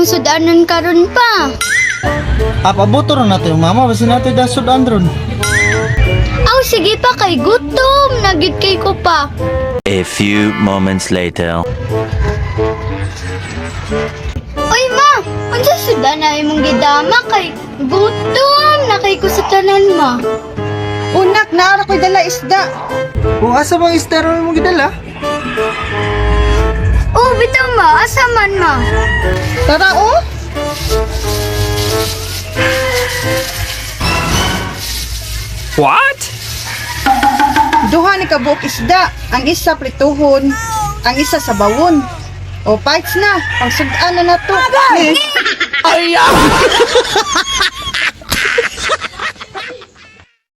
atong sudanon karon pa? Ah, pabuto ron nato yung mama basin nato da sudan ron. Aw, sige pa kay gutom na gid kay ko pa. A few moments later. Oy ma, unsa sudan na imong gidama kay gutom na kay ko sa tanan, ma? Unak, naara ko'y dala isda. Kung asa bang isda ron imong gidala? Oh, bitaw ma, asa man, ma? Tara, oh! What? Duha ni kabuok isda. Ang isa prituhon, ang isa sa bawon. O, fights na. Pangsugdan na nato. Ay!